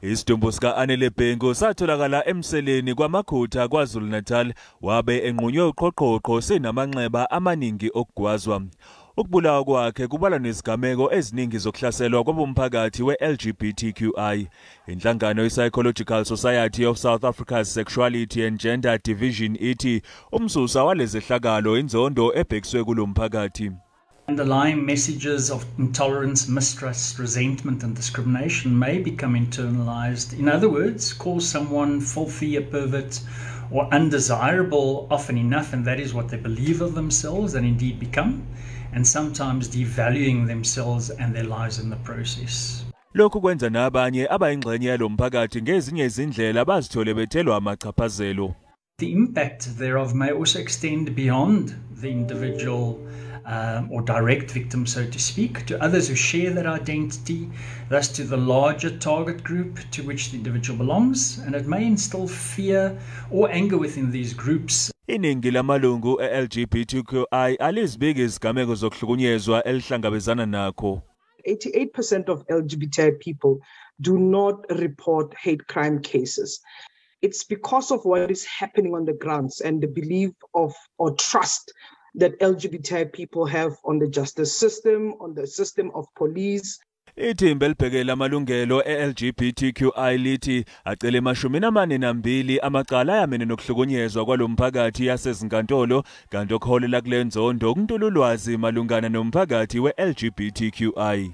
Isidumbu sika-Anele Bhengu satholakala emseleni kwaMakhutha KwaZulu-Natal, wabe enqunywe uqhoqhoqho senamanxeba amaningi okugwazwa. Ukubulawa kwakhe kubalwa nezigameko eziningi zokuhlaselwa kwabomphakathi we-LGBTQI. Inhlangano i-Psychological Society of South Africa's Sexuality and Gender Division ithi umsusa walezehlakalo inzondo ebhekiswe kulomphakathi. Underlying messages of intolerance, mistrust, resentment, and discrimination may become internalized. In other words, call someone filthy, a pervert, or undesirable often enough, and that is what they believe of themselves and indeed become, and sometimes devaluing themselves and their lives in the process. Lokhu kwenza nabanye abayingxenye yalomphakathi ngezinye izindlela bazithole bethelwa amachaphazelo. The impact thereof may also extend beyond the individual or direct victim, so to speak, to others who share that identity, thus to the larger target group to which the individual belongs, and it may instill fear or anger within these groups. Iningi lamalungu e-LGBTQI alizibiki izigameko zokuhlukunyezwa elihlangabezana nakho. 88% of LGBTI people do not report hate crime cases. It's because of what is happening on the grounds and the belief of or trust that LGBTI people have on the justice system, on the system of police. Ithimba elibhekele amalungelo e-LGBTQI lithi acele 42 amacala ayamene nokuhlukunyezwa kwalomphakathi yasezinkantolo, kanti okuholela kule nzondo ukuntula ulwazi malungana nomphakathi we-LGBTQI.